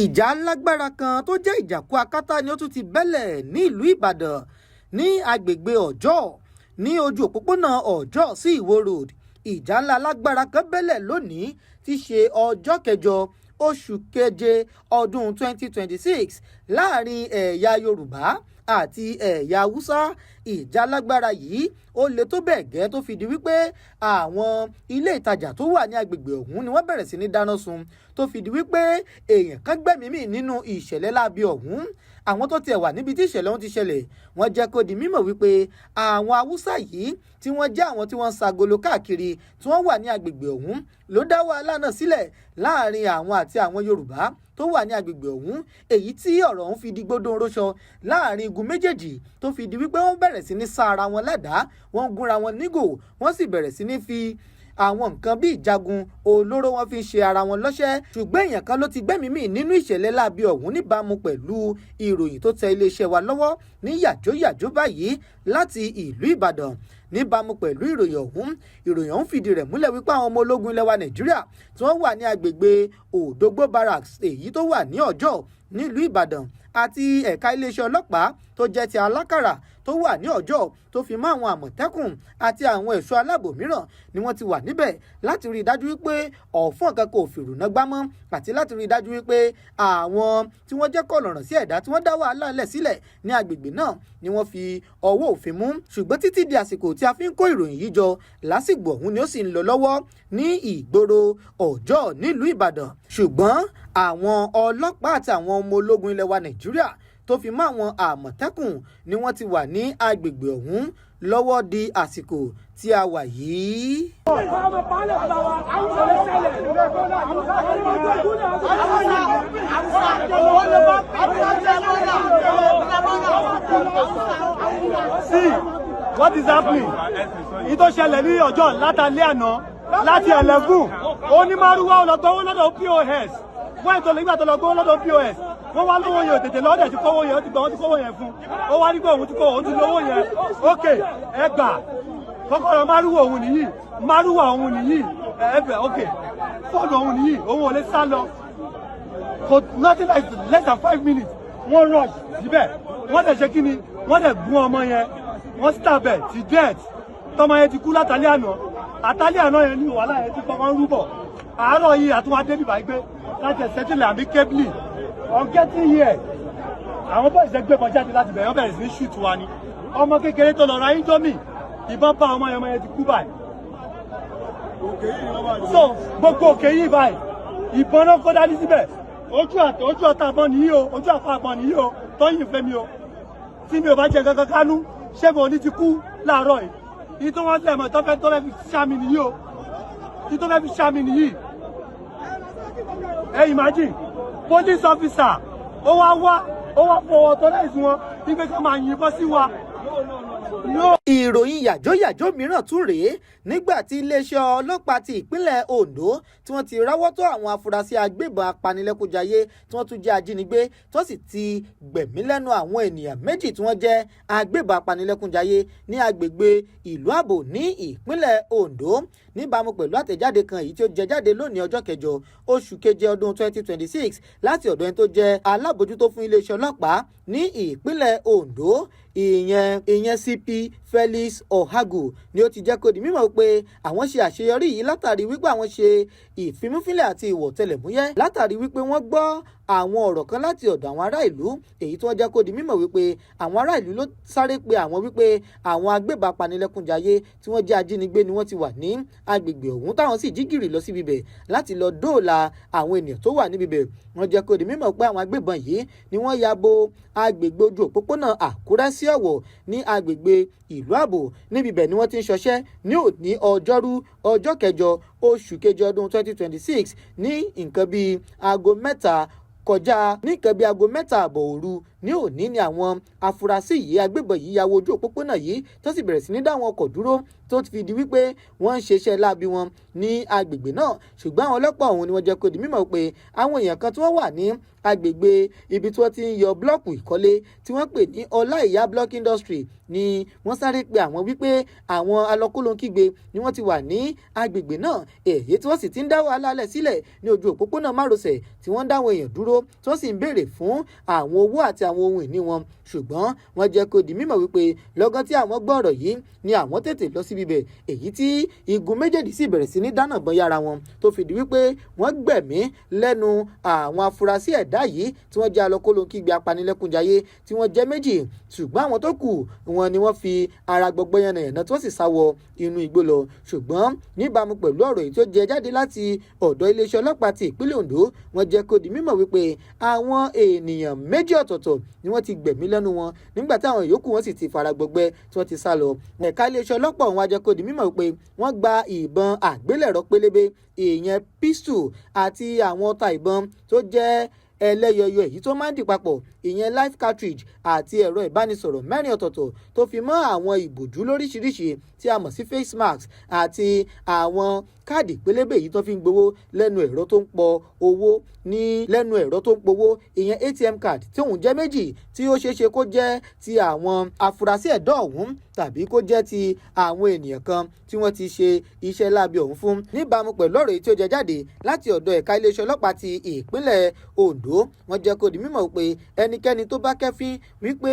Ìjà alágbára kan tó jẹ́ ìjàkú akátá ni ó tún ti bẹ́lẹ̀ ní ìlú Ìbàdàn, ní agbègbè Ọjọ́, ní ojú òpópónà Ọjọ́ sí Ìwó Road. Ìjà ńlá alágbára kan bẹ́lẹ̀ lónìí tí ṣe ọjọ́ kẹjọ oṣù keje ọdún 2026 láàrin ẹ̀yà Yorùbá àti ẹ̀yà Haúsá. Ìjà alágbára yìí, ó le tó bẹ́ẹ̀ gẹ́ tó fi di wípé àwọn ilé ìtajà tó wà ní agbègbè ọ̀hún ni wọ́n bẹ̀rẹ̀ sí ní dáná sun, tó fi di wípé èèyàn kan gbẹ̀mí mì nínú ìṣẹ̀lẹ̀ láabi ọ̀hún. Àwọn tó tiẹ̀ wà níbi tí ìṣẹ̀lẹ̀ ọ̀hún ti ṣẹlẹ̀, wọ́n jẹ́ kó di mímọ̀ wípé àwọn Haúsá yìí, tí wọ́n jẹ́ àwọn tí wọ́n ń ṣagolo káàkiri, tí wọ́n wà ní agbègbè ọ̀hún, ló dá wàhálà náà sílẹ̀ láàrin àwọn àti àwọn Yorùbá tó wà ní agbègbè ọ̀hún, èyí tí ọ̀rọ̀ ọ̀hún fi di gbódò róṣọ láàrin igun méjèèjì, tó fi di wípé wọ́n bẹ̀rẹ̀ sí ní sá ara wọn ládàá, wọ́n ń gúnra wọn nígò, wọ́n sì bẹ̀rẹ̀ sí ní fi àwọn nǹkan bíi ìjagun olóró, wọn fi ń ṣe ara wọn lọ́ṣẹ́. Ṣùgbọ́n èèyàn kan ló ti gbẹ́mìí mì nínú ìṣẹ̀lẹ̀ láabi ọ̀hún, níbàámu pẹ̀lú ìròyìn tó tẹ iléeṣẹ́ wa lọ́wọ́ ní yàjóyàjó báyìí láti ìlú Ìbàdàn. Níbàámu pẹ̀lú ìròyìn ọ̀hún, ìròyìn ọ̀hún fìdí rẹ̀ múlẹ̀ wípé àwọn ọmọ ológun ilẹ̀ wa Nàìjíríà tí wọ́n wà ní agbègbè Òdògbó Barracks, èyí tó wà ní Ọjọ́ nílùú Ìbàdàn, àti ẹ̀ka iléeṣẹ́ ọlọ́pàá tó jẹ́ ti Alákàrà tó wà ní Ọjọ́, tó fi mọ́ àwọn Àmọ̀tẹ́kùn àti àwọn ẹ̀ṣọ́ aláàbò mìíràn, ni wọ́n ti wà níbẹ̀ láti rí i dájú wípé ọ̀fọ́n kan kò fìrùnà gbámọ́, àti láti rí i dájú wípé àwọn tí wọ́n jẹ́ kọ̀lọ̀ràn sí ẹ̀dá tí wọ́n dá wàhálà lẹ̀ sílẹ̀ ní agbègbè náà ni wọ́n fi ọwọ́ òfin mú. Ṣùgbọ́n títí di àsìkò tí a fi ń kó ìròyìn yìí jọ, lásìgbò ọ̀hún ni ó sì ń lọ lọ́wọ́ ní ìgboro Ọjọ́ nílùú Ìbàdàn. Ṣùgbọ́n àwọn ọlọ́pàá àti àwọn ọmọ ológun ilẹ̀ wa Nàìjíríà, tó fi mọ́ àwọn Àmọ̀tẹ́kùn, ni wọ́n ti wà ní agbègbè ọ̀hún lọ́wọ́ di àsìkò tí a wà yìí. See what is happening. Ní tó ṣẹlẹ̀ ní ọjọ́ látàlẹ́ àná láti 11, ó ní márúwá, ó lọ gbowó lọ́dọ̀ POS. Wọ́n ètò ìgbà tó lọ gbowó lọ́dọ̀ POS, wọ́n wá lówó yẹn ò tètè lọ́dẹ̀ tí kówó yẹn, ó ti gbà, wọ́n ti kówó yẹn fún. Ó wá ní pé òun ti kó, òun ti lówó yẹn. Ok, ẹ gbà kọ́kọ́rọ́ márúwá òun nìyí, márúwá òun nìyí, ẹ bẹ̀. Ok, fóònù òun nìyí, òun ò lè sá lọ. Kò nothing like less than 5 minutes, wọ́n rush síbẹ̀, wọ́n dẹ̀ ṣe kí ni, wọ́n dẹ̀ gún ọmọ yẹn, wọ́n stab ẹ̀ to death. Tọmọ yẹn ti kú látàlẹ́ àná. Àtàlẹ́ àná yẹn ní wàhálà yẹn ti kọ́kọ́ ń rúbọ̀. Àárọ̀ yìí àtúwá débi báyìí pé láti ẹ̀ settle amicably. On getting here, àwọn boys ẹ gbé kan jáde láti bẹ̀rẹ̀, wọ́n bẹ̀rẹ̀ sí ní shoot wa ni. Ọmọ kékeré tó lọ ra Indomie, ìbọn bá ọmọ yẹn, ọmọ yẹn ti kú báyìí. So gbogbo òkè yìí báyìí, ìbọn náà kó dání síbẹ̀. Ojú àtọ ojú ọ̀tá àbọn nìyí o, ojú àpá àbọn nìyí o, tóyìn fẹ́ mi o. Tí mi ò bá jẹ kankan kánú, ṣé mo ní ti kú láàárọ̀ yìí? Yìí tó wọ́n lẹ̀ mọ́ tó fẹ́ fi ṣá mi nìyí o, yìí tó fẹ́ fi ṣá mi nìyí. Ẹ imagine, police officer, ó wá wá, ó wá fọwọ́ tó láìsí wọn wípé ká máa yìnbọn sí wa. No. Ìròyìn yàjóyàjó mìíràn tún rèé, nígbà tí iléeṣẹ́ ọlọ́pàá ti ìpínlẹ̀ Ondo, tí wọ́n ti ráwọ́ tó àwọn afurasí agbébọn apanilẹ́kúnjayé tí wọ́n tún jẹ́ ajínigbé, tí wọ́n sì ti gbẹ̀mí lẹ́nu àwọn ènìyàn méjì tí wọ́n jẹ́ agbébọn apanilẹ́kúnjayé ní agbègbè ìlú Ààbò ní ìpínlẹ̀ Ondo. Níbàámu pẹ̀lú àtẹ̀jáde kan èyí tí ó jẹ jáde lónìí, ọjọ́ kẹjọ oṣù keje ọdún 2026, láti ọ̀dọ̀ ẹni tó jẹ́ alábòjútó fún iléeṣẹ́ ọlọ́pàá ní ìpínlẹ̀ Ondo, ìyẹn CP Felix Ohagu, ni ó ti jẹ́ kó di mímọ̀ pé àwọn ṣe àṣeyọrí yìí látàrí wípé àwọn ṣe ìfimúfínlẹ̀ àti ìwọ̀tẹlẹ̀múyẹ́, látàrí wípé wọ́n gbọ́ àwọn ọ̀rọ̀ kan láti ọ̀dọ̀ àwọn ará ìlú, èyí tí wọ́n jẹ́ kó di mímọ̀ wípé àwọn ará ìlú ló sáré pe àwọn wípé àwọn agbébọn apanilẹ́kúnjayé tí wọ́n jẹ́ ajínigbé ni wọ́n ti wà ní agbègbè ọ̀hún, táwọn sì jí gìrì lọ síbi bẹ̀ láti lọ dóòlà àwọn ènìyàn tó wà níbi bẹ̀. Wọ́n jẹ́ kó di mímọ̀ pé àwọn agbébọn yìí ni wọ́n ya bo agbègbè ojú òpópónà Àkúrẹ́ sí Ọ̀wọ̀ ní agbègbè ìlú Ààbò. Níbi bẹ̀ ni wọ́n ti ń ṣọṣẹ́ ní òní, ọjọ́rú, ọjọ́ kẹjọ oṣù keje ọdún 2026, ní nǹkan bíi aago 3 kọjá, ní nǹkan bíi aago 3:30 òru ní òní ni àwọn afurasí yìí, agbébọn yìí, ya wo ojú òpópónà yìí, tó sì bẹ̀rẹ̀ sí ní dá àwọn ọkọ̀ dúró, tó fi di wípé wọ́n ń ṣeṣẹ́ láabi wọn ní agbègbè náà. Ṣùgbọ́n àwọn ọlọ́pàá ọ̀hún ni wọ́n jẹ́ kó di mímọ̀ pé àwọn èèyàn kan tí wọ́n wà ní agbègbè ibi tí wọ́n ti ń yọ búlọ́ọ̀kù ìkọ́lé tí wọ́n pè ní Ọláìyá Block Industry ni wọ́n sáré pe àwọn wípé àwọn alọ́kólóńkígbe ni wọ́n ti wà ní agbègbè náà, èyí tí wọ́n sì ti ń dá wàhálà lẹ̀ sílẹ̀ ní ojú òpópónà márosẹ̀, tí wọ́n ń dáwọn èèyàn dúró. tí wọ́n sì ń béèrè fún àwọn owó àti àwọn ohun ìní wọn. Ṣùgbọ́n wọ́n jẹ́ kó di mímọ̀ wípé lọ́gán tí àwọn gbọ́ ọ̀rọ̀ yìí ni àwọn tètè lọ síbi bẹ̀, èyí tí igun méjèèjì sì bẹ̀rẹ̀ sí ní dáná bọ́n yára wọn, tó fi di wípé wọ́n gbẹ̀mí lẹ́nu àwọn afurasí ẹ̀dá yìí tí wọ́n jẹ́ alọ́kólóńkígbe apanilẹ́kúnjayé tí wọ́n jẹ́ méjì. Ṣùgbọ́n àwọn tó kù wọn ni wọ́n fi ara gbọgbẹ́ yànnàyànnà tí wọ́n sì sá wọ inú igbó lọ. Ṣùgbọ́n níbàámu pẹ̀lú ọ̀rọ̀ èyí tó jẹ jáde láti ọ̀dọ̀ iléeṣẹ́ ọlọ́pàá ti ìpínlẹ̀ Ondo, wọ́n jẹ́ kó di mímọ̀ wípé àwọn ènìyàn méjì ọ̀tọ̀ọ̀tọ̀ ni wọ́n ti gbẹ̀mí lẹ́nu wọn, nígbà tí àwọn yòókù wọn sì ti fara gbọgbẹ́ tí wọ́n ti sá lọ. Ẹ̀ka iléeṣẹ́ ọlọ́pàá ọ̀hún wá jẹ́ kó di mímọ̀ wípé wọ́n gba ìbọn àgbélẹ̀rọ pélébé, ìyẹn pistol, àti àwọn ọta ìbọn tó jẹ́ ẹlẹ́yọyọ èyí tó máa ń dì papọ̀, ìyẹn live cartridge, àti ẹ̀rọ ìbánisọ̀rọ̀ mẹ́rin ọ̀tọ̀ọ̀tọ̀, tó fi mọ́ àwọn ìbòjú lóríṣiríṣi tí a mọ̀ sí face mask, àti àwọn káàdì pélébé èyí tó fi ń gbowó lẹ́nu ẹ̀rọ tó ń pọ owó ní lẹ́nu ẹ̀rọ tó ń powó, ìyẹn ATM card, tí òun jẹ́ méjì, tí ó ṣeé ṣe kó jẹ́ ti àwọn afurasí ẹ̀dọ́ ọ̀hún tàbí kó jẹ́ ti àwọn ènìyàn kan tí wọ́n ti ṣe iṣẹ́ láabi ọ̀hún fún. Níbàámu pẹ̀lú ọ̀rọ̀ èyí tí ó jẹ jáde láti ọ̀dọ̀ ẹ̀ka iléeṣẹ́ ọlọ́pàá ti ìpínlẹ̀ Ondo, wọ́n jẹ́ kó di mímọ̀ pé ẹnikẹ́ni tó bá kẹ́fín wípé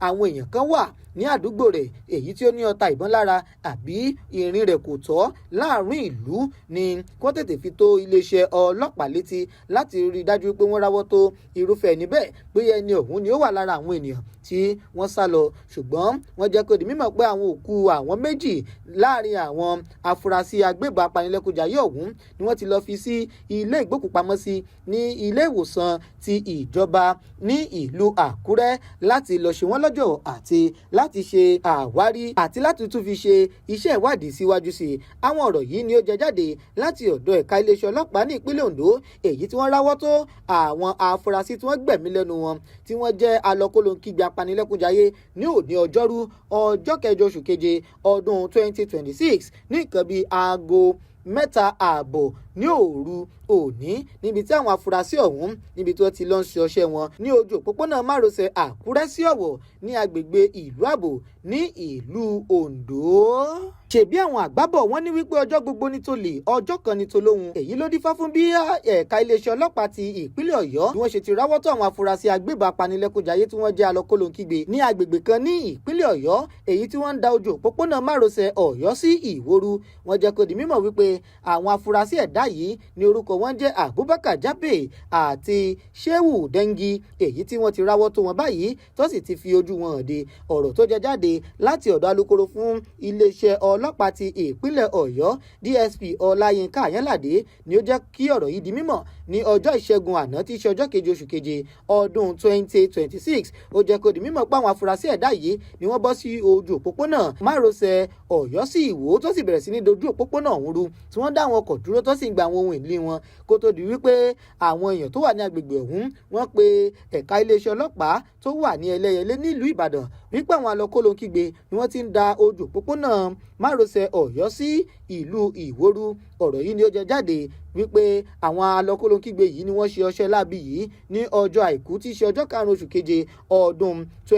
àwọn èèyàn kan wà ní àdúgbò rẹ̀ èyí tí ó ní ọta ìbọn lára àbí ìrìn rẹ̀ kò tọ́ láàrin ìlú ni kó tètè fi tó iléeṣẹ́ ọlọ́pàá létí láti rí i dájú pé wọ́n ráwọ́ tó irúfẹ́ ẹni bẹ́ẹ̀, pé ẹni ọ̀hún ni ó wà lára àwọn ènìyàn tí wọ́n sá lọ. Ṣùgbọ́n wọ́n jẹ́ kó di mímọ̀ pé àwọn òkú àwọn méjì láàrin àwọn afurasí agbébọn apanilẹ́kúnjayé ọ̀hún ni wọ́n ti lọ fi sí ilé ìgbókùpamọ́sí ní ilé ìwòsàn ti ìjọba ní ìlú Àkúrẹ́ láti lọ ṣe wọ́n lọ́jọ́ àti láti ṣe àwárí àti láti tún fi ṣe iṣẹ́ ìwádìí síwájú sí i. Àwọn ọ̀rọ̀ yìí ni ó jẹ jáde láti ọ̀dọ̀ ẹ̀ka iléeṣẹ́ ọlọ́pàá ní ìpínlẹ̀ Ondo, èyí tí wọ́n ráwọ́ tó àwọn afurasí tí wọ́n gbẹ̀mí lẹ́nu wọn tí wọ́n jẹ́ alọ́kólóńkígbe apanilẹ́kúnjayé ní òní ọjọ́rú, ọjọ́ 8 oṣù keje ọdún 2026, ní nǹkan bíi aago 3:30 ní òru òní, níbi tí àwọn afurasí ọ̀hún níbi tí wọ́n ti lọ ń ṣe ọṣẹ́ wọn ní ojú òpópónà márosẹ̀ Àkúrẹ́ sí Ọ̀wọ̀ ní agbègbè ìlú Àbò ní ìlú Oǹdó. Ṣèbí àwọn àgbà bọ̀, wọ́n ní wípé ọjọ́ gbogbo ní tó lè, ọjọ́ kan ní tolóhun. Èyí ló dífá fún bí ẹ̀ka iléeṣẹ́ ọlọ́pàá ti ìpínlẹ̀ Ọ̀yọ́ bí wọ́n ṣe ti ráwọ́ tó àwọn afurasí agbébọn apanilẹ́kúnjayé tí wọ́n jẹ́ alọ́kólóńkígbe ní agbègbè kan ní ìpínlẹ̀ Ọ̀yọ́, èyí tí wọ́n ń da ojú òpópónà márosẹ̀ Ọ̀yọ́ sí Ìwó rú. Wọ́n jẹ́ kó di mímọ̀ wípé àwọn afurasí ẹ̀dá yìí ní orúkọ wọn jẹ́ Abubakar Jabe àti Shehu Dengi, èyí tí wọ́n ti ráwọ́ tó wọn báyìí tó sì ti fi ojú wọn hàn de. Ọ̀rọ̀ tó jẹ jáde láti ọ̀dọ̀ alukoro fún iléeṣẹ́ ọlọ́pàá ti ìpínlẹ̀ Ọ̀yọ́, DSP Ọláyínká Àyánládé, ni ó jẹ́ kí ọ̀rọ̀ yìí di mímọ̀ ní ọjọ́ ìṣẹ́gun àná, tí í ṣe ọjọ́ 7 oṣù keje ọdún 2026. Ó jẹ́ kó di mímọ̀ pé àwọn afurasí ẹ̀dá yìí ni wọ́n bọ́ sí ojú òpópónà márosẹ̀ Ọ̀yọ́ sí Ìwó, tó sì bẹ̀rẹ̀ sí ní dojú òpópónà ọ̀hún rú, tí wọ́n dá àwọn ọkọ̀ dúró, tó sì ń gba àwọn ohun ìní wọn, kó tó di wípé àwọn èèyàn tó wà ní agbègbè ọ̀hún wọ́n pe ẹ̀ka iléeṣẹ́ ọlọ́pàá tó wà ní Ẹlẹ́yẹlé nílùú Ìbàdàn wípé àwọn alọ́kólóńkígbe ni wọ́n ti ń da ojú òpópónà márosẹ̀ Ọ̀yọ́ sí ìlú Ìwó rú. Ọ̀rọ̀ yìí ni ó jẹ jáde wípé àwọn alọ́kólóńkígbe yìí ni wọ́n ṣe ọṣẹ́ láabi yìí ní ọjọ́ àìkú, tí í ṣe ọjọ́ 5 oṣù keje ọdún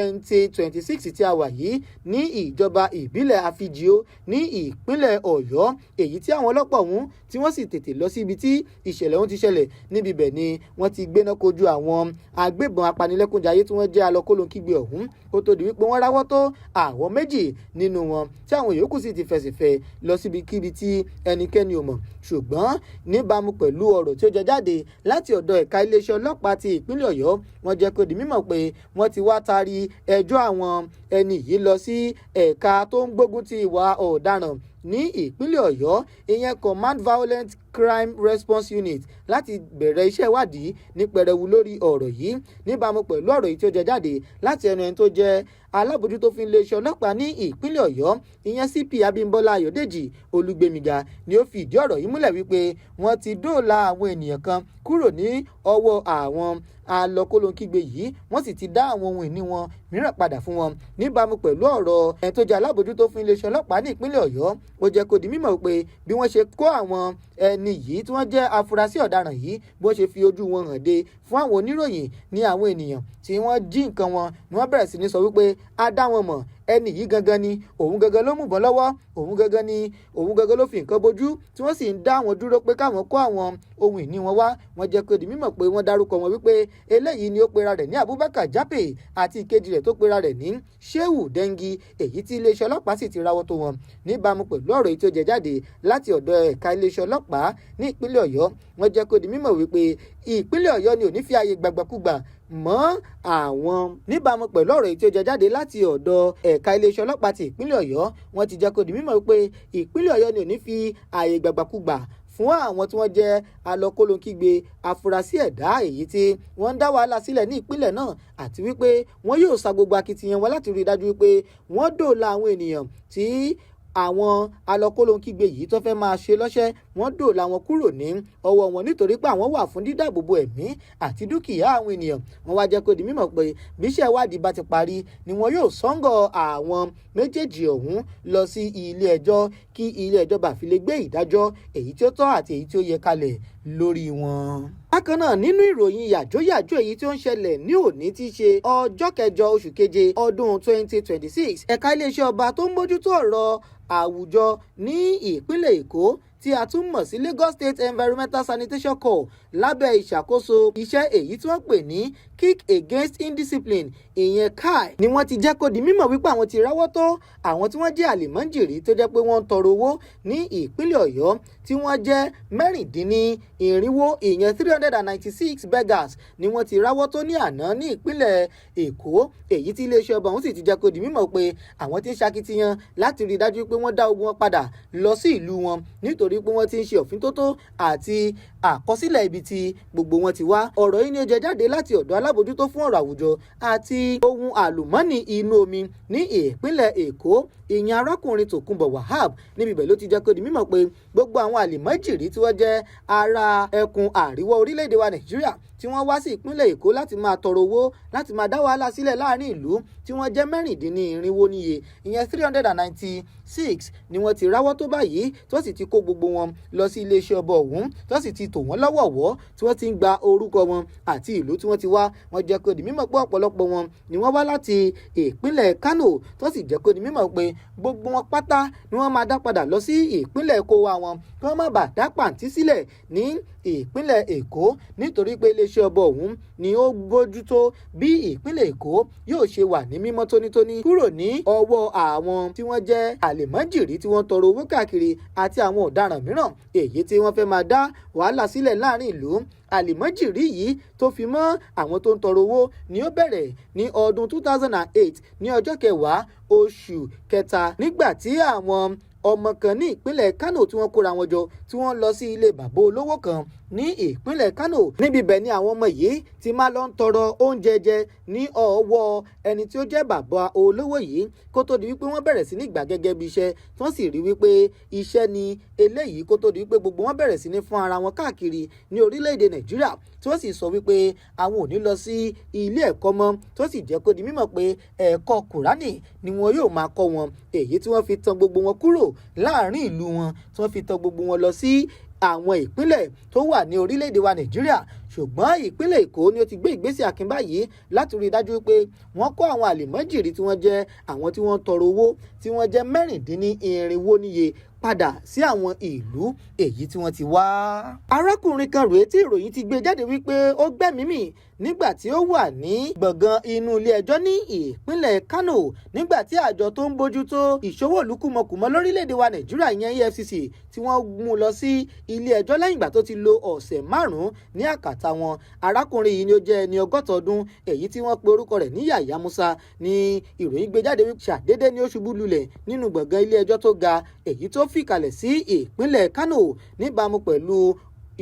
2026 tí a wà yìí, ní ìjọba ìbílẹ̀ Àfíjíò ní ìpínlẹ̀ Ọ̀yọ́, èyí tí àwọn ọlọ́pàá ọ̀hún tí wọ́n sì tètè lọ sí ibi tí ìṣẹ̀lẹ̀ ọ̀hún ti ṣẹlẹ̀. Níbi bẹ̀ ni wọ́n ti gbéná kojú àwọn agbébọn apanilẹ́kúnjayé tí wọ́n jẹ́ alọ́kólóńkígbe ọ̀hún, kó tó di wípé wọ́n ráwọ́ tó àwọn méjì nínú wọn, tí àwọn yòókù sì ti fẹsẹ̀fẹ̀ lọ síbikíbi tí ẹnikẹ́ni ò mọ̀. Ṣùgbọ́n níbàámu pẹ̀lú ọ̀rọ̀ tí ó jẹ jáde láti ọ̀dọ̀ ẹ̀ka iléeṣẹ́ ọlọ́pàá ti ìpínlẹ̀ Ọ̀yọ́, wọ́n jẹ́ kó di mímọ̀ pé wọ́n ti wá taari ẹjọ́ àwọn ẹni yìí lọ sí ẹ̀ka tó ń gbógun ti ìwà ọ̀daràn ní ìpínlẹ̀ Ọ̀yọ́, ìyẹn Command Violent Crime Response Unit, láti bẹ̀rẹ̀ iṣẹ́ ìwádìí ní pẹrẹwu lórí ọ̀rọ̀ yìí. Níbàámu pẹ̀lú ọ̀rọ̀ yìí tí ó jẹ jáde láti ẹnu ẹni tó jẹ́ alábòjútó fún iléeṣẹ́ ọlọ́pàá ní ìpínlẹ̀ Ọ̀yọ́, ìyẹn CP Abímbọ́lá Ayọ̀dèjì Olúgbémiga, ni ó fi ìdí ọ̀rọ̀ yìí múlẹ̀ wípé wọ́n ti dóòlà àwọn ènìyàn kan kúrò ní ọwọ́ àwọn alọ́kólóńkígbe yìí, wọ́n sì ti dá àwọn ohun ìní wọn mìíràn padà fún wọn. Níbàámu pẹ̀lú ọ̀rọ̀ ẹni tó jẹ́ alábòjútó fún iléeṣẹ́ ọlọ́pàá ní ìpínlẹ̀ Ọ̀yọ́, ó jẹ́ kó di mímọ̀ pé bí wọ́n ṣe kó àwọn ẹni yìí tí wọ́n jẹ́ afurasí ọ̀daràn yìí, bó ṣe fi ojú wọn hàn dé fún àwọn oníròyìn ní àwọn ènìyàn tí wọ́n jí nǹkan wọn ni wọ́n bẹ̀rẹ̀ sí ní sọ wípé a dá wọn mọ̀. Ẹni yìí gangan ni òun gangan ló mú ìbọn lọ́wọ́, òun gangan ni òun gangan ló fi nǹkan bojú, tí wọ́n sì ń dá àwọn dúró pé káwọn kó àwọn ohun ìní wọn wá. Wọ́n jẹ́ kó di mímọ̀ pé wọ́n dárúkọ wọn wípé eléyìí ni ó pera rẹ̀ ní Abubakar Jape àti ìkejì rẹ̀ tó pera rẹ̀ ní Shehu Dengi, èyí tí iléeṣẹ́ ọlọ́pàá sì ti rawọ́ tó wọn. Níbàámu pẹ̀lú ọ̀rọ̀ èyí tó jẹ jáde láti ọ̀dọ̀ ẹ̀ka iléeṣẹ́ ọlọ́pàá ní ìpínlẹ̀ Ọ̀yọ́, wọ́n jẹ́ kó di mímọ̀ wípé ìpínlẹ̀ Ọ̀yọ́ ni ò ní fi ààyè gbàgbàkúgbà mọ́ àwọn. Níbàámu pẹ̀lú ọ̀rọ̀ èyí tí ó jẹ jáde láti ọ̀dọ̀ ẹ̀ka iléeṣẹ́ ọlọ́pàá ti ìpínlẹ̀ Ọ̀yọ́, wọ́n ti jẹ́ kó di mímọ̀ wípé ìpínlẹ̀ Ọ̀yọ́ ni ò ní fi ààyè gbàgbàkúgbà fún àwọn tí wọ́n jẹ́ alọ́kólóńkígbe afurasí ẹ̀dá èyí tí wọ́n ń dá wàhálà sílẹ̀ ní ìpínlẹ̀ náà, àti wípé wọ́n yóò sa gbogbo akitiyan wọn láti rí i dájú wípé wọ́n dóòlà àwọn ènìyàn tí àwọn alọ́kólóńkígbe yìí tó fẹ́ máa ṣe lọ́ṣẹ́, wọ́n dóòlà wọn kúrò ní ọwọ́ wọn, nítorí pé àwọn wà fún dídáàbòbò ẹ̀mí àti dúkìá àwọn ènìyàn. Wọ́n wá jẹ́ kó di mímọ̀ pé bí iṣẹ́ ìwádìí bá ti parí ni wọn yóò sọ́ngọ̀ àwọn méjèèjì ọ̀hún lọ sí ilé ẹjọ́, kí ilé ẹjọ́ bá fi lè gbé ìdájọ́ èyí tí ó tọ́ àti èyí tí ó yẹ kalẹ̀ lórí wọn. Bákan náà, nínú ìròyìn yàjóyàjó èyí tí ó ń ṣẹlẹ̀ ní òní tí í ṣe ọjọ́ 8 oṣù keje ọdún 2026, ẹ̀ka iléeṣẹ́ ọba tó ń mójútó ọ̀rọ̀ àwùjọ ní ìpínlẹ̀ Èkó tí a tún mọ̀ sí Lagos State Environmental Sanitation Corps, lábẹ́ ìṣàkóso iṣẹ́ èyí tí wọ́n pè ní Kick Against Indiscipline, ìyẹn KAI, ni wọ́n ti jẹ́ kó di mímọ̀ wípé àwọn ti ráwọ́ tó àwọn tí wọ́n jẹ́ àlìmọ́jìrì tó jẹ́ pé wọ́n ń tọrọ owó ní ìpínlẹ̀ Ọ̀yọ́ tí wọ́n jẹ́ 496, ìyẹn 396 beggars ni wọ́n ti ráwọ́ tó ní àná ní ìpínlẹ̀ Èkó, èyí tí iléeṣẹ́ ọba ọ̀hún sì ti jẹ́ kó di mímọ̀ pé àwọn ti ń ṣakitiyan láti rí i dájú pé wọ́n dá ogun wọn padà lọ sí ìlú wọn, nítorí pé wọ́n ti ń ṣe òfíntótó àti àkọsílẹ̀ ibi tí gbogbo wọn ti wá. Ọ̀rọ̀ yìí ni ó jẹ jáde láti ọ̀dọ̀ alábòjútó fún ọ̀rọ̀ àwùjọ àti ohun àlùmọ́ọ́nì inú omi ní ìpínlẹ̀ Èkó, ìyẹn arákùnrin Tòkunbọ̀ Wahab. Níbi ibẹ̀ ló ti jẹ́ kó di mímọ̀ pé gbogbo àwọn àlìmọ́jìrì tí wọ́n jẹ́ ará ẹkùn àríwá orílẹ̀-èdè wa Nàìjíríà tí wọ́n wá sí ìpínlẹ̀ Èkó láti máa tọrọ owó, láti máa dá wàhálà sílẹ̀ láàrin ìlú, tí wọ́n jẹ́ 496 níye, ìyẹn 396, ni wọ́n ti ráwọ́ tó báyìí, tí wọ́n sì ti kó gbogbo wọn lọ sí iléeṣẹ́ ọba ọ̀hún, tí wọ́n sì ti tò wọ́n lọ́wọ̀ọ̀wọ́, tí wọ́n ti ń gba orúkọ wọn àti ìlú tí wọ́n ti wá. Wọ́n jẹ́ kó di mímọ̀ pé ọ̀pọ̀lọpọ̀ wọn ni wọ́n wá láti ìpínlẹ̀ Kánò, tí wọ́n sì jẹ́ kó di mímọ̀ pé gbogbo wọn pátá ni wọ́n máa dá padà lọ sí ìpínlẹ̀ Èkó wa wọn, kí wọ́n má bàa dá pàǹtí sílẹ̀ ní ìpínlẹ̀ Èkó, nítorí pé iléeṣẹ́ ọba ọ̀hún ni ó bójútó bí ìpínlẹ̀ Èkó yóò ṣe wà ní mímọ́ tónítóní kúrò ní ọwọ́ àwọn tí wọ́n jẹ́ àlèmọ́jìrì tí wọ́n tọrọ owó káàkiri àti àwọn ọ̀daràn mìíràn èyí tí wọ́n fẹ́ máa dá wàhálà sílẹ̀ láàrin ìlú. Àlìmọ́jìrì yìí tó fi mọ́ àwọn tó ń tọrọ owó ni ó bẹ̀rẹ̀ ní ọdún 2008 ní ọjọ́ 10 oṣù kẹta, nígbà tí àwọn ọmọ kan ní ìpínlẹ̀ Kánò tí wọ́n kóra wọn jọ, tí wọ́n lọ sí ilé bàbá olówó kan ní ìpínlẹ̀ Kánò. Níbi bẹ́ẹ̀ ni àwọn ọmọ yìí ti máa lọ ń tọrọ oúnjẹ jẹ ní ọwọ́ ẹni tí ó jẹ́ bàbá olówó yìí, kó tó di wípé wọ́n bẹ̀rẹ̀ sí ní gbà gẹ́gẹ́ bí iṣẹ́, tí wọ́n sì rí wípé iṣẹ́ ni eléyìí, kó tó di wípé gbogbo wọn bẹ̀rẹ̀ sí ní fún ara wọn káàkiri ní orílẹ̀-èdè Nàìjíríà, tí wọ́n sì sọ wípé àwọn ò ní lọ sí ilé ẹ̀kọ́ mọ́, tí wọ́n sì jẹ́ kó di mímọ̀ pé ẹ̀kọ́ Kùránì ni wọn yóò máa kọ́ wọn, èyí tí wọ́n fi tan gbogbo wọn kúrò láàrin ìlú wọn, tí wọ́n fi tan gbogbo wọn lọ sí àwọn ìpínlẹ̀ tó wà ní orílẹ̀-èdè wa Nàìjíríà. Ṣùgbọ́n ìpínlẹ̀ Èkó ni ó ti gbé ìgbésẹ̀ akin báyìí láti rí i dájú pé wọ́n kó àwọn àlìmọ́jìrì tí wọ́n jẹ́ àwọn tí wọ́n ń tọrọ owó tí wọ́n jẹ́ 496 níye padà sí àwọn ìlú èyí tí wọ́n ti wá. Arákùnrin kan rèé tí ìròyìn ti gbé jáde wípé ó gbẹ́mìí mì nígbà tí ó wà ní gbọ̀ngàn inú ilé ẹjọ́ ní ìpínlẹ̀ Kánò, nígbà tí àjọ tó ń bójútó ìṣòwò lùkùmọ̀kùmọ̀ lórílẹ̀‐èdè wa Nàìjíríà, ìyẹn EFCC, tí wọ́n mú lọ sí ilé ẹjọ́ lẹ́yìn ìgbà tó ti lo ọ̀sẹ̀ 5 ní àkàtà wọn. Arákùnrin yìí ni ó jẹ́ ẹni 60 ọdún, èyí tí wọ́n pe orúkọ rẹ̀ ní Yàyà Musa, ní ìròyìn gbé jáde. Ṣàdédé ni ó ṣubú lulẹ̀ nínú gbọ̀ngàn ilé ẹjọ́ tó ga èyí tó fìkàlẹ̀ sí ìpínlẹ̀ Kánò. Níbàámu pẹ̀lú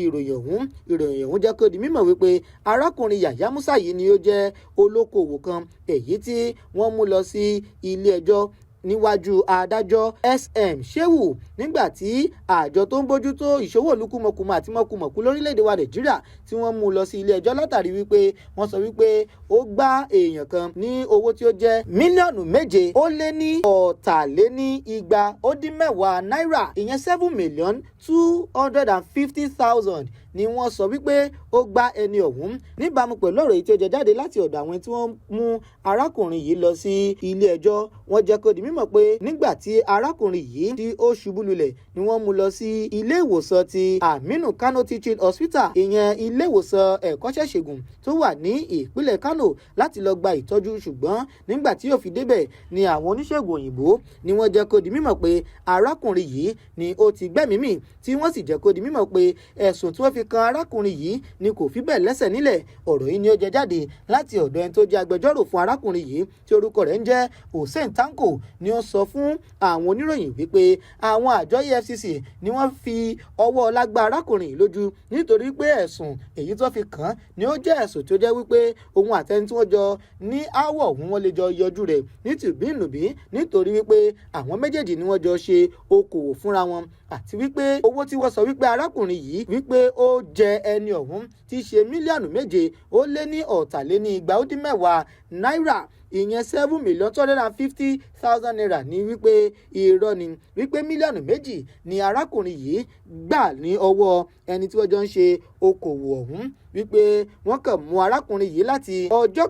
ìròyìn ọ̀hún, ìròyìn ọ̀hún jẹ́ kó di mímọ̀ wípé arákùnrin Yàyà Musa yìí ni ó jẹ́ olókoòwò kan èyí tí wọ́n mú lọ sí ilé ẹjọ́ níwájú adájọ́ SM Shehu, nígbà tí àjọ tó ń bójútó ìṣòwò lùkùmọ̀kùmọ̀ àti mọ̀kùmọ̀kù lórílẹ̀‐èdè wa Nàìjíríà tí wọ́n mú lọ sí ilé ẹjọ́ látàrí wípé wọ́n sọ wípé ó gbá èèyàn kan ní owó tí ó jẹ́ 7,720,000 náírà, ìyẹn 7,250,000. ni wọ́n sọ wípé ó gba ẹni ọ̀hún. Níbàámu pẹ̀lú ọ̀rọ̀ èyí tí ó jẹ jáde láti ọ̀dọ̀ àwọn tí wọ́n mú arákùnrin yìí lọ sí ilé ẹjọ́, wọ́n jẹ́ kó di mímọ̀ pé nígbà tí arákùnrin yìí tí ó ṣubú lulẹ̀ ni wọ́n mú lọ sí ilé ìwòsàn ti Aminu Kano Teaching Hospital, ìyẹn ilé ìwòsàn ẹ̀kọ́ṣẹ́ ṣègùn tó wà ní ìpínlẹ̀ Kano, láti lọ gba ìtọ́jú. Ṣùgbọ́n nígbà tí yóò fi débẹ̀ ni àwọn oníṣègùn òyìnbó ni wọ́n jẹ́ kó di mímọ̀ pé arákùnrin yìí ni ó ti gbẹ́mìí mì, tí wọ́n sì jẹ́ kó di mímọ̀ pé ẹ̀sùn tí wọ́n fi kan arákùnrin yìí ni kò fi bẹ́ẹ̀ lẹ́sẹ̀ nílẹ̀. Ọ̀rọ̀ yìí ni ó jẹ jáde láti ọ̀dọ̀ ẹni tó jẹ́ agbẹjọ́rò fún arákùnrin yìí, tí orúkọ rẹ̀ ń jẹ́ Hussein Tanko, ni ó sọ fún àwọn oníròyìn wípé àwọn àjọ EFCC ni wọ́n fi ọwọ́ ọlá gbá arákùnrin yìí lójú, nítorí pé ẹ̀sùn èyí tó fi kàn án ni ó jẹ́ ẹ̀sùn tó jẹ́ wípé òun àtẹni tí wọ́n jọ ní áwọ̀ òun wọ́n lè jọ yọjú rẹ̀ ní tìbínùbí, nítorí wípé àwọn méjèèjì ni wọ́n jọ ṣe okòwò fúnra wọn, àti wípé owó tí wọ́n sọ wípé arákùnrin yìí wípé ó jẹ ẹni ọ̀hún ti ṣe 7,790,000 náírà, ìyẹn 7,250,000 naira, ní wípé irọ́ ni, wípé mílíọ̀nù 2 ni arákùnrin yìí gbà ní ọwọ́ ẹni tí wọ́n jọ ń ṣe okòwò ọ̀hún, wípé wọ́n kàn mú arákùnrin yìí láti ọjọ́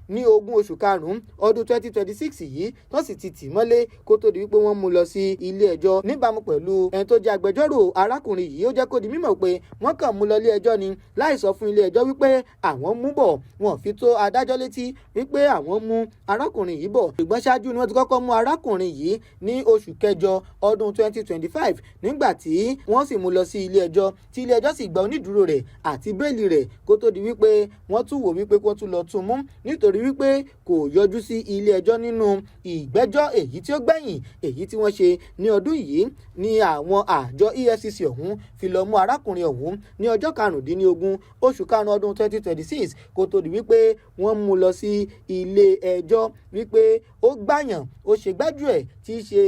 15 oṣù karùn-ún ọdún 2026 yìí, tó sì ti tì mọ́lé kó tó di wípé wọ́n mú lọ sí ilé ẹjọ́. Níbàámu pẹ̀lú ẹni tó jẹ́ agbẹjọ́rò arákùnrin yìí, ó jẹ́ kó di mímọ̀ pé wọ́n kàn mú lọ ilé ẹjọ́ ni láì sọ fún ilé ẹjọ́ wípé àwọn mú bọ̀. Wọn fi tó adájọ́ létí wípé àwọn mú arákùnrin yìí bọ̀. Ṣùgbọ́n ṣáájú ni wọ́n ti kọ́kọ́ mú arákùnrin yìí ní oṣù kẹjọ ọdún 2025, nígbà tí wọ́n sì mú lọ sí ilé ẹjọ́, tí ilé ẹjọ́ sì gba onídùúró rẹ̀ àti bẹ́ẹ̀lì rẹ̀, kó tó di wípé wọ́n tún wò wípé kó tún lọ tún mú, nítorí wípé kò yọjú sí ilé ẹjọ́ nínú ìgbẹ́jọ́ èyí tí ó gbẹ̀yìn èyí tí wọ́n ṣe ní ọdún yìí, ní àwọn àjọ EFCC ọ̀hún fi lọ mú arákùnrin ọ̀hún ní ọjọ́ 15 oṣù karùn-ún ọdún 2026, kó tó di wípé wọ́n mú lọ sí ilé ẹjọ́ wípé ó gbàyàn, ó ṣe gbájúẹ̀ tí í ṣe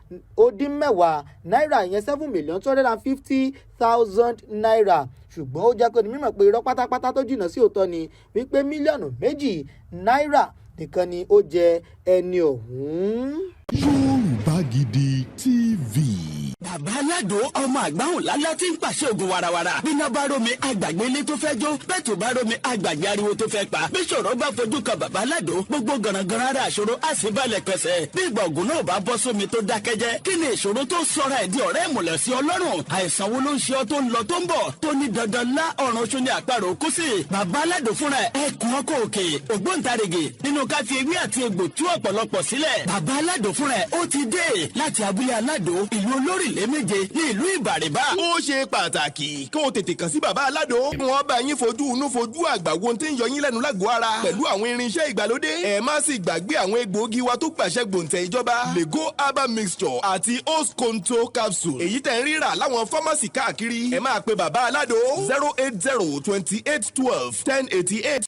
7,690,210 náírà, ìyẹn 7,250,000 naira. Ṣùgbọ́n ó jẹ́ kó di mímọ̀ pé irọ́ pátápátá tó jìnnà sí òótọ́ ni, wípé mílíọ̀nù 2 náírà nìkan ni ó jẹ ẹni ọ̀hún. Yorùbá Gidi TV. Bàbá Aládò, ọmọ àgbáhùn lálá tí ń pàṣẹ ògùn warawara. Bíná bá rómi, àgbàgbé ilé tó fẹ́ jó. Bẹ́ẹ̀ tó bá rómi, àgbàgbé ariwo tó fẹ́ pa. Bí ṣòro bá fojú kan bàbá Aládò, gbogbo gànàgànà ara àṣòro á sì balẹ̀ pẹ̀sẹ̀. Bí ìgbà ògùn náà bá bọ́ sómi tó dákẹ́jẹ́, kí ni ìṣòro tó sọra ẹ̀ di ọ̀rẹ́ ìmùlẹ̀ sí Ọlọ́run? Àìsàn wo ló ń ṣe ọ́ tó ń lọ tó ń bọ̀, tó ní dandan lá ọ̀run oṣù ní àparò kú sí? Bàbá Aládò fúnra ẹ̀ ẹkùn ọkọ̀ òkè, ògbóǹtarìgì nínú ká fi ewé àti egbò tú ọ̀pọ̀lọpọ̀ sílẹ̀. Bàbá Aládò fúnra ẹ̀ ó ti dé láti abúlé Aládò, ìlú olórílẹ̀ méje ní ìlú Ìbàrìbà. Ó ṣe pàtàkì kó o tètè kàn sí bàbá Aládò. Wọ́n bá yín fojú inú fojú àgbà wo tí ń yọ yín lẹ́nu lágọ̀ọ́ ara pẹ̀lú àwọn irinṣẹ́ ìgbàlódé. Ẹ má sì gbàgbé àwọn egbòogi wa tó gbàṣẹ gbòǹtẹ̀ ìjọba, Lego herbal mixture àti Osconto capsule, èyí tẹ̀ ń rírà láwọn pharmacy káàkiri. Ẹ máa pe bàbá Aládò 08028121088.